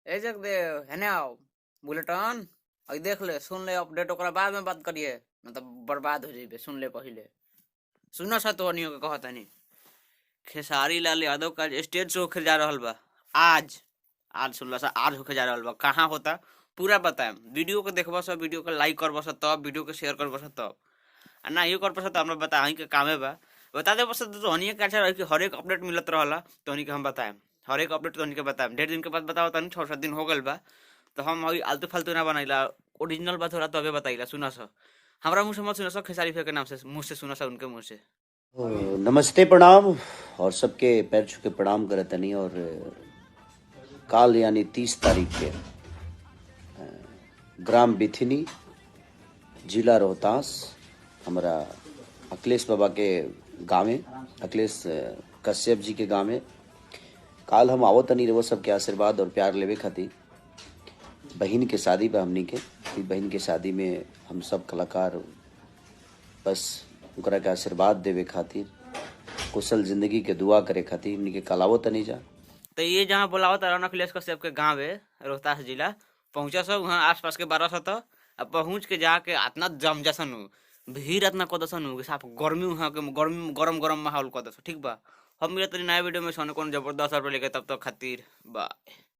ए जगदेव हेने आओ बुलेटन अई देख ले सुन ले अपडेट, ओकरा बाद में बात करिए न त बर्बाद हो जइबे। सुन ले पहिले, सुन सा तोहनियो के कहतनी। खेसारी लाल यादव का स्टेज शो होखे जा रहल बा आज। आज सुनला सा, आज होखे जा रहल बा। कहाँ होता पूरा बताएम। वीडियो के देखबा सब, वीडियो के लाइक करबा सब, तब वीडियो के शेयर करबा सब, तब आ ना इहो कर त हमरा बताही के कामे बा। बता दे बस तोहनी के अच्छा रही कि हर एक अपडेट मिलत रहला। तोहनी के हम बताएम हर एक अपडेट, तोहनी के बताएम। ढेर दिन के बाद बताओ तनी, 6-7 दिन हो गइल बा। तो हम अभी आलतू फालतू ना बनाइला, ओरिजिनल बात होला तबे बताइला। सुना सा हमरा मुँह से मत सुना सा, खेसारी भैया के नाम से मुँह से सुना सा, उनके मुँह से। नमस्ते, प्रणाम और सबके पैर छू के प्रणाम करतनी। और काल यानी 30 तारीख के ग्राम बिथनी, जिला रोहतास, हमारा अखिलेश बाबा के गाँव, अखिलेश कश्यप जी के गाँव में काल हम आवतनी रहो सबके आशीर्वाद और प्यार लेवे खातिर। बहन के शादी बा हमनी के। ई बहन के शादी में हम सब कलाकार बस ओकरा के आशीर्वाद देवे खातिर, कुशल जिंदगी के दुआ करे खातिर हमनी के काल आवतनी जा। तो ये जहाँ बोलावत रहन अखिलेश कश्यप के गाँव है रोहतास जिला, पहुँचा सब वहाँ आसपास के 1200 तो अब पहुँच के जाके इतना जम जसन भीड़ इतना कऽ दसन कि साफ गर्मी, वहाँ के गर्मी गरम गरम माहौल कऽ दस। ठीक बा, हम मिलत नया वीडियो में सोने कौन जबरदस्त लेके, तब तक खातिर बाय।